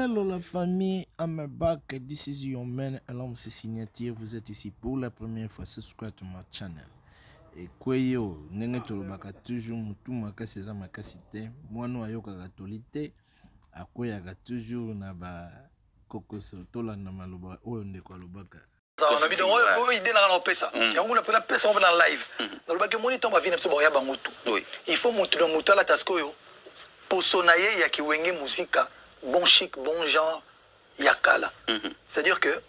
Hello la famille, I'm back. This is your man Alom Signature. Vous êtes ici pour la première fois, subscribe to my channel. Ekweyi oyo ndenge tolobaka toujours, motu makasi eza makasi te, mwana oyo ayokaka toli te akweyaka toujours na bakokoso. Tolanda maloba oyo ndeko alobaka. Na bino oyo idée nanga na opesa yango na pena pesa ngo na live. Nalobaki, omoni, ntango bavie na biso baoya bango tu, il faut motu na motu alata sikoyo poso na ye ya kiwenge muzika, bon chic bon genre ya kala. C'est-à-dire que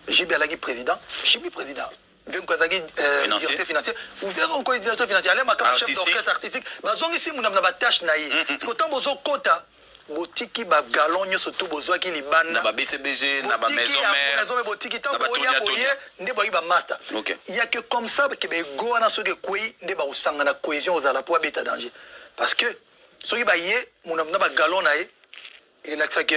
JB alaki président, JB président, Venko azalaki directeur financier, ouvert directeur financier, ale makambo chef d'orchestre artistique, bazongisi muna na batâche na ye. Siko ntango bozokota, botiki bagalon nyonso tu bozwaki libanda na ba BCBG, na ba maison mère. Botiki ntango boya boye nde boyaki bamaster. Ya que comme ça ke baego wana soki ekwei nde bakosanga na cohésion ozala mpo babeta danger, parce que soki baye muna na bagalon na ye, elakisa ke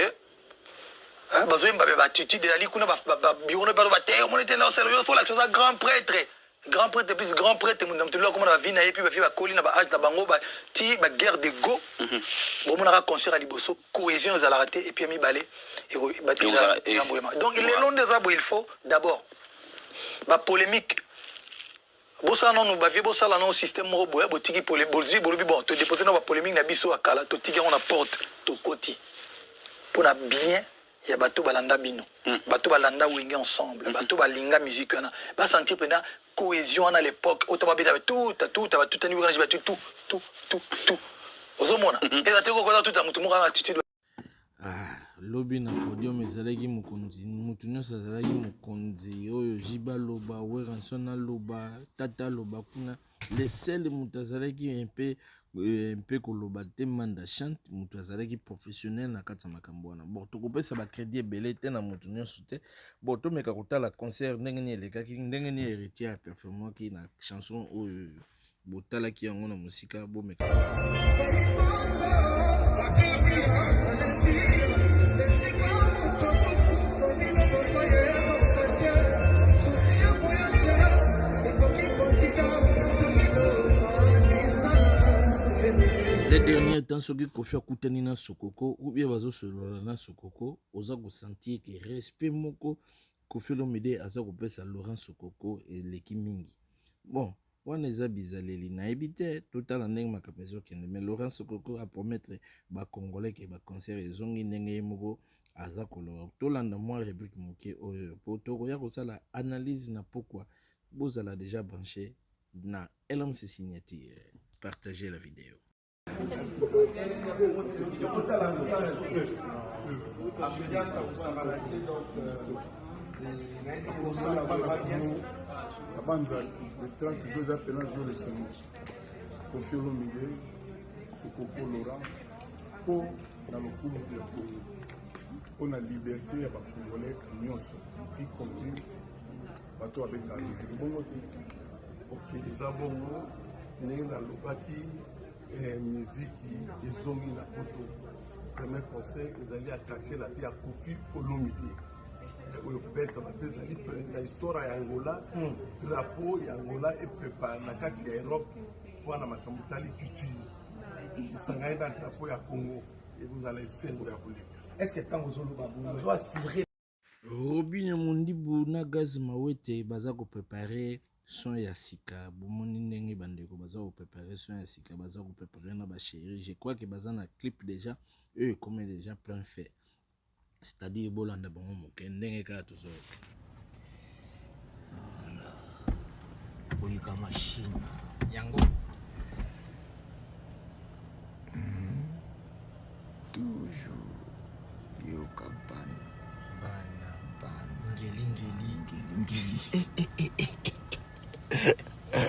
bazoyemba be baattitude ezali kuna babiro no balo bate. Omoni te, noselo yo folakisa oza grand prêtre, grand prêtre plus grand prêtre. Moto na moto lelo akoma na bavie na ye, mpe bavie bakoli na baage na bango, ti baguerre de go. Bomonaka concert ya liboso, cohésion ezalaka te, et puis ya mibale. Donc lelo nde eza boye, il faut d'abord bapolémique bosala nanu, bavie bosala nanu système moko boye, botiki bozwi, bolobi bon, todépose na bapolémique na biso ya kala, totiki yango na porte, tokoti mpona bien ya bato balanda bino, bato balanda Wenge ensemble, bato balinga musique wana, basentir mpenza cohésion wana. L'époque oyo babeta tuta tuta, batutani wana, batu tu tu tu tu, ozomona eza te kokoza tuta motu moko na attitude. Ah, lobi na podium ezalaki mokonzi, motu nyonso azalaki mokonzi. Oyo JB aloba, Werrason aloba, tata aloba kuna. Le seul moto azalaki mpe mpe koloba te, Manda Chante, moto azalaki professionnel na kati ya makambo wana. Bon, tokopesa bacrédit ebele te na moto nyonso te. Bon, tomeka kotala concert ndenge nini elekaki, ndenge nini Héritier aperformaki na chanson oyo botalaki yango na mosika. Bomeka. Ces derniers temps, soki Kofi akutani na Sokoko ou bien bazosolola na Sokoko, oza kosentir ke respect moko Kofi Olomide aza kopesa Laurent Sokoko eleki mingi. Bon, wana eza bizaleli, nayebi te, totala ndenge makambo ezokende. Mais Laurent Sokoko apromettre bacongolais ke baconcert ezongi ndenge ye moko aza koloba. Tolanda mwa rubrique moke oyo po tokoya kosala analyse na pokwa. Bozala déjà branché na LMC Signature, partagez la vidéo. Ambiance akosangana te, donc nayebi kosala bien. Abanza le 30 jours eza mpena jour esengo. Kofi Olomide, Sokoko Laurent, mpo na lokumu ya Congo, mpo na liberté ya bacongolais nyonso, y compris bato babetaka musique bongo te. Ok, eza bongo ndenge nalobaki, miziki ezongi na poto. Premier concert ezali ya Quartier Latin ya Kofi Olomide oyo beta mabe ezali na histoire ya Angola. Drapeau ya Angola epepa na kati ya Europe mpona makambo etali culture, esangani na drapeau ya Congo, ekozala esengo ya koleka. Est ce que ntango ozoloba bongo, ozo assurer? Robinio Mondibu na Gaz Mawete baza koprépare son ya sika. Bomoni ndenge bandeko baza koprépare son ya sika, baza koprépare na bachéri. Je crois ke baza na clip déjà oyo ekomi déjà plein fait, c'est-à-dire bolanda bango moke ndenge kaka tozoyoka. Koleka machine yango. Toujours yoka bana. Bana. Bana. Ngelingeli. Ngelingeli.